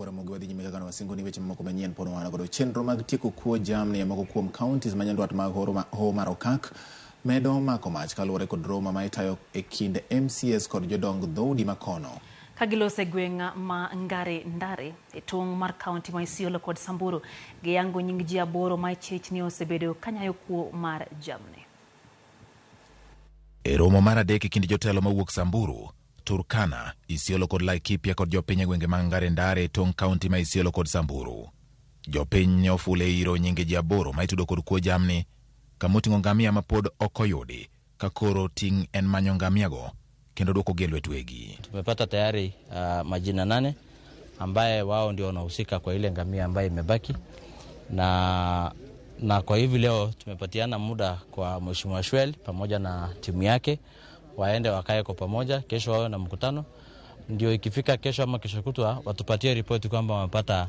Nyakwara Mogi wadhi nyime kaka wasingo ni weche mamoko manyien pod wan godo chenro mag tieko kuo jamni e moko kuom counties ma nyandwat mag hoho mar Okak medo mako mach kaluwore kod romo ma itayo e kind MCAs kod jodong dhoudi makono. Ka giloso e gweng' ma Ngare Ndare e tong' mar kaunti ma Isiolo kod Samburu, giyango nying ji 8 ma ichich ni osebedo kanyayo kuo mar jamni. E romo mar 3 e kind jotelo mawuok Samburu, Turkana, Isiolo kod Laikipia kod jopiny e gwenge mag Ngare Ndare e tong' kaunti ma Isiolo kod Samburu. Jopiny ne ofule iro nyinge ji 8 ma itudo kod kuo jamni, kamoting'o ngamia ma pod ok oyudi, ka koro ting' en manyo ngamiago kendo duokogi e lwet wegi. Tumepata tayari majina 8 ambaye wao ndio wanahusika kwa ile ngamia ambaye imebaki, na kwa hivi leo tumepatiana muda kwa Mheshimiwa Shwel pamoja na timu yake waende wakae kwa pamoja, kesho wawe na mkutano, ndio ikifika kesho ama kesho kutwa watupatie ripoti kwamba wamepata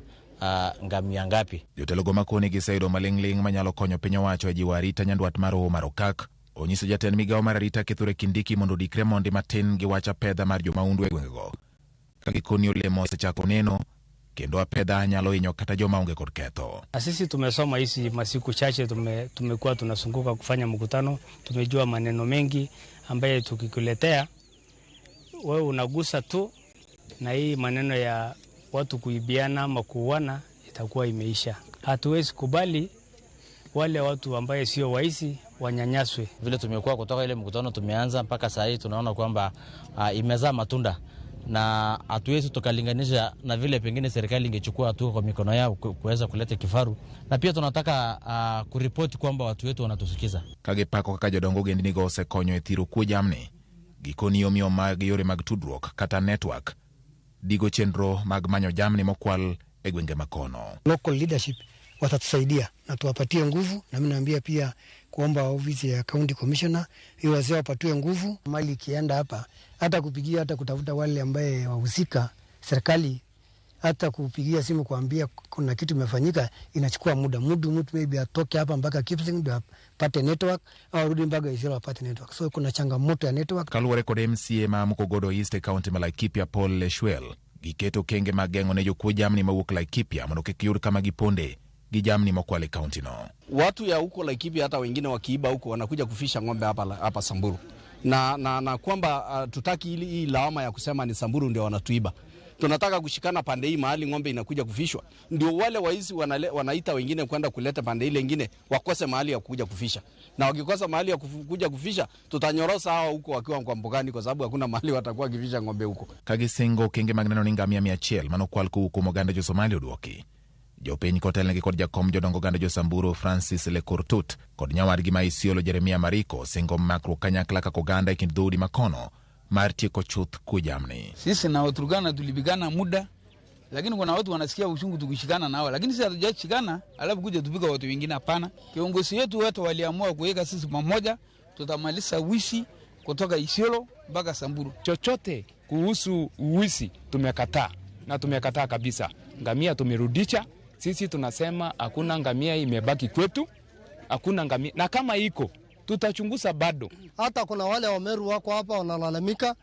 ngamia ngapi. Jotelo go makoni giseyudo maling'ling' manyalo konyo piny owacho e jiwo arita nyandwat mar hoho mar Okak. Onyiso jatend migawo mar arita Kithure Kindiki mondo odikre mondi matin gi wach apedha mar jomahundu e gwengego. Ka gikoni olemo osechako neno kendo apedha nyalo hinyo kata joma onge kod ketho. Na sisi tumesoma hizi masiku chache tumekuwa tunazunguka kufanya mkutano, tumejua maneno mengi ambaye tukikuletea wewe unagusa tu, na hii maneno ya watu kuibiana ama kuuana itakuwa imeisha. Hatuwezi kubali wale watu ambaye sio waisi wanyanyaswe. Vile tumekuwa kutoka ile mkutano tumeanza mpaka saa hii tunaona kwamba imezaa matunda, na hatuwezi tukalinganisha na vile pengine serikali ingechukua hatua kwa mikono yao kuweza kuleta kifaru. Na pia tunataka kuripoti kwamba watu wetu wanatusikiza. Kagipako kaka jodongo ogendnigo osekonyo e thiro kuo jamni, gikoni omiyo mag yore mag tudruok kata network digo chenro mag manyo jamni mokwal e gwenge makono. Local leadership watatusaidia na tuwapatie nguvu, na mimi naambia pia kuomba ofisi ya county commissioner hiyo wazee wapatiwe nguvu. Mali ikienda hapa hata kupigia hata kutafuta wale ambaye wahusika serikali, hata kupigia simu kuambia kuna kitu imefanyika inachukua muda. Mtu maybe atoke hapa mpaka Kipsing ndio apate network au arudi mpaka Isiolo apate network. So kuna changamoto ya network. Kaluwore kod MCA ma Mukogodo East e county ma Laikipia Paul Leshwel, giketo kenge mag geng'o ne jokuo jamni mawuok Laikipia mondo kik yud kama giponde gi jamni mokwal e county no. Watu ya huko Laikipia hata wengine wakiiba huko wanakuja kufisha ng'ombe hapa Samburu. Na kwamba tutaki hii lawama ya kusema ni Samburu ndio wanatuiba. Tunataka kushikana pande hii mahali ng'ombe inakuja kufishwa. Ndio wale waizi wanaita wengine kwenda kuleta pande ile nyingine wakose mahali ya kuja kufisha. Na wakikosa mahali ya kuja kufisha tutanyorosa hao huko wakiwa kwa mbugani, kwa sababu hakuna mahali watakuwa kifisha ng'ombe huko. Kagisingo kenge mag neno ni ngamia 100 manokwal kowuok kuom oganda jo Somalia oduoki. Jopiny kotelnegi kod jakom jodongo oganda jo Samburu Francis Lekurtut kod nyawadgi ma Isiolo Jeremia Mariko singo makruok kanyakla kaka oganda e kind dhoudi makono mar tieko chuth kuo jamni. Sisi na Waturkana tulipigana muda, lakini kuna watu wanasikia uchungu tukishikana nao, lakini sisi hatujashikana alafu kuja tupika watu wengine, hapana. Kiongozi wetu wote waliamua kuweka sisi pamoja, tutamaliza wizi kutoka Isiolo mpaka Samburu. Chochote kuhusu wizi tumekataa, na tumekataa kabisa. Ngamia tumerudisha. Sisi tunasema hakuna ngamia imebaki kwetu, hakuna ngamia, na kama iko tutachunguza bado. Hata kuna wale Wameru wako hapa wanalalamika,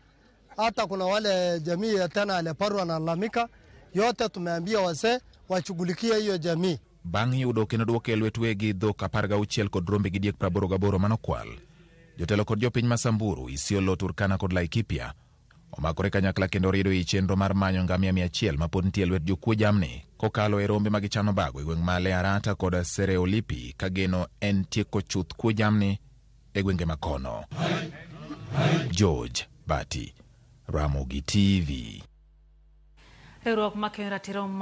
hata kuna wale jamii ya tena Aleparu wanalalamika. Yote tumeambia wazee washughulikie hiyo jamii. Bang' yudo kendo duoke e lwet wegi dhok 16 kod rombe gi diek 88 manokwal. Jotelo kod jopiny ma Samburu, Isiolo, Turkana kod Laikipia omakore kanyakla kendo rido ei chenro mar manyo ngamia 100 mapod nitie e lwet jokuo jamni kokalo e rombe ma gichano bago e gweng' ma Learata kod Sereolipi ka geno en tieko chuth kuo jamni e gwenge makono. George Bati, Ramogi TV. Riwruok makeyo ratiro